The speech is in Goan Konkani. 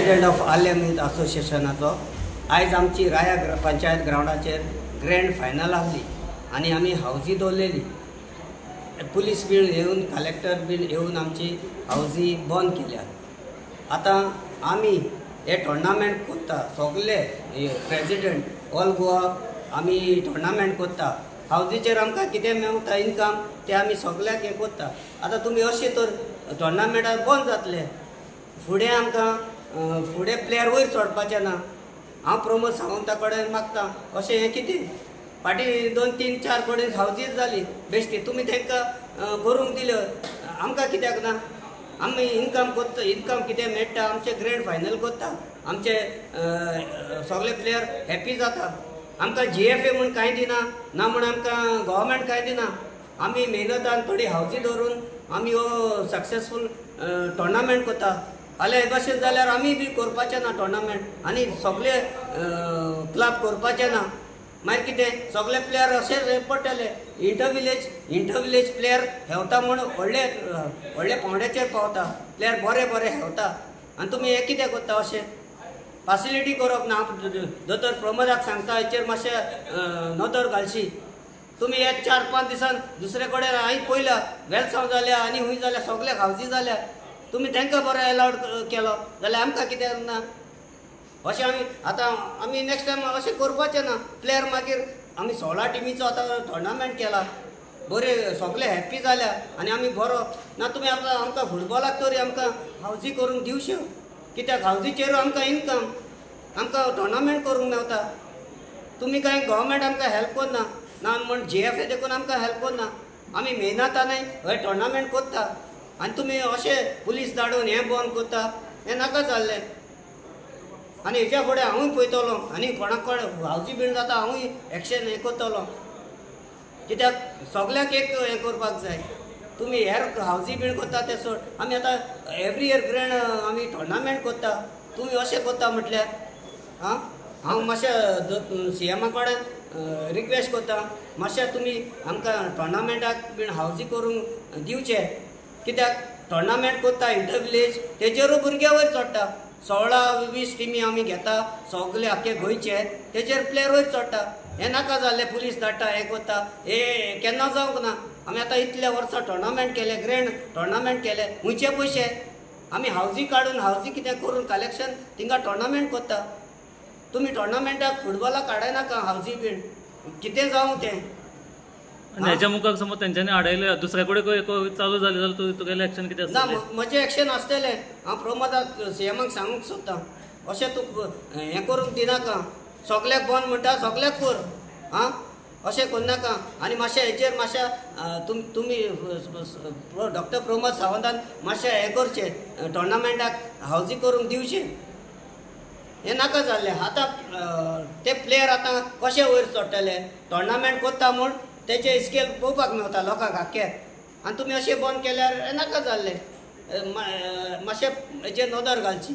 प्रेसिडेंट ऑफ आर्लेम यूथ असोसिएशनाचो. आयज आमची राया पंचायत ग्रावंडाचेर ग्रँड फायनल आसली आनी आमी हावजी दवरलेली. पुलीस बीन येवन कलेक्टर बीन येवन आमची हावजी बंद केल्या. आतां आमी हे टोर्नामेंट करता, सगळे प्रेसिडेंट ऑल गोवा आमी टोर्नामेंट करता. हावजीचेर आमकां कितें मेवता इनकम तें आमी सगळ्याक हें करता. आतां तुमी अशें तर टोर्नामेंटाक बंद जातले, फुडें आमकां फुडें प्लेयर वयर चडपाचें ना. हांव प्रमोद सावंता कडेन मागता अशें हें कितें फाटीं 2 3 4 कडेन हावजीच जाली बेश्टी, तुमी तांकां करूंक दिल्यो, आमकां कित्याक ना? आमी इनकम करता, इनकम कितें मेळटा आमचें ग्रँड फायनल करता, आमचे सगळे प्लेयर हॅपी जाता. आमकां GFA म्हूण कांय दिना, ना म्हूण आमकां गव्हर्मेंट कांय दिना. आमी मेहनतान थोडी हावजी दवरून आमी हो सक्सेसफूल टोर्नामेंट करता. जाल्यार हे भाशेन जाल्यार आमी बी करपाचें ना टोर्नामेंट आनी सगळे क्लब करपाचें ना. मागीर कितें सगळे प्लेयर अशेच पडटले. इंटर विलेज प्लेयर हेवता म्हूण व्हडले व्हडले पावंड्याचेर पावता, प्लेयर बरे बरे हेवता आनी तुमी हें कितें करता? अशें फेसिलिटी करप ना. दोतोर प्रमोदाक सांगता हेचेर मातशें नदर घालशी. तुमी हे 4 5 दिसान दुसरे कडेन हांवें पळयल्या वेलसांव जाल्या आनी खूंय जाल्या सगळ्याक हावजी जाल्या, तुमी तांकां बरो एलावड केलो जाल्यार आमकां कित्याक ना? अशें आमी आतां आमी नेक्स्ट टायम अशें करपाचें ना. प्लेयर मागीर आमी 16 टिमीचो आतां टोर्नामेंट केला, बरे सगळे हॅप्पी जाल्या आनी आमी बरो ना. तुमी आतां आमकां फुटबॉलाक तरी आमकां हावजी करूंक दिवच्यो, कित्याक हावजीचेर आमकां इनकम, आमकां टोर्नामेंट करूंक मेवता. तुमी कांय गव्हर्मेंट आमकां हेल्प करना ना म्हण GFA देखून आमकां हेल्प करना. आमी मेहनतानय हे टोर्नामेंट करता आनी तुमी अशें पुलीस धाडून हें बंद करता, हें नाका जाल्लें. आनी हेच्या फुडें हांवूय पळयतलो आनी कोणाक कोण हावजी बीन जाता हांवूय एक्शन हें करतलो, कित्याक सगळ्यांक एक हें करपाक जाय. तुमी हेर हावजी बीन करता तें सोड, आमी आतां एवरी इयर ग्रँड आमी टोर्नामेंट करता, तुमी अशें करता म्हटल्यार आं हांव मातशें CMA कडेन रिक्वेस्ट करता, मातशें तुमी आमकां टोर्नामेंटाक बीन हावजी करूंक दिवचें, कित्याक टोर्नामेंट करता इंटर विलेज तेजेरूय भुरग्यां वयर चडटा. 16 20 टिमी आमी घेता सगळे आख्खे गोंयचे, तेजेर प्लेयर वयर चडटा. हें नाका जाल्लें, पुलीस धाडटा हें करता, हें केन्ना जावंक ना. आमी आतां इतल्या वर्सां टोर्नामेंट केले, ग्रँड टोर्नामेंट केले, खंयचे पयशे आमी हावजी काडून हावजी कितें करून कलेक्शन थिंगा टोर्नामेंट करता. तुमी टोर्नामेंटाक फुटबॉलाक काडनाका हावजी बीन कितें जावं तें. हेच्या मुखार समज तेंच्यांनी आडयलें दुसऱ्या कडेन चालू जालें जाल्यार तुगेलें एक्शन कितें आसतलें? ना, म्हजें एक्शन आसतलें. हांव प्रमोदाक CMAक सांगूंक सोदतां अशें तूं हें करूंक दिनाका, सगळ्याक बंद म्हणटा सगळ्याक कर, आं अशें करनाका. आनी मातशें हेचेर मातशें तुमी डॉक्टर प्रमोद सावंतान मातशें हें करचें, टोर्नामेंटाक हावजी करूंक दिवचें, हें नाका जाल्लें. आतां ते प्लेयर आतां कशे वयर चडटले? टोर्नामेंट करता म्हूण तेचे स्केल पळोवपाक मेवता लोकांक आख्खे, आनी तुमी अशें बंद केल्यार नाका जाल्लें. मातशें हेचेर नदर घालची.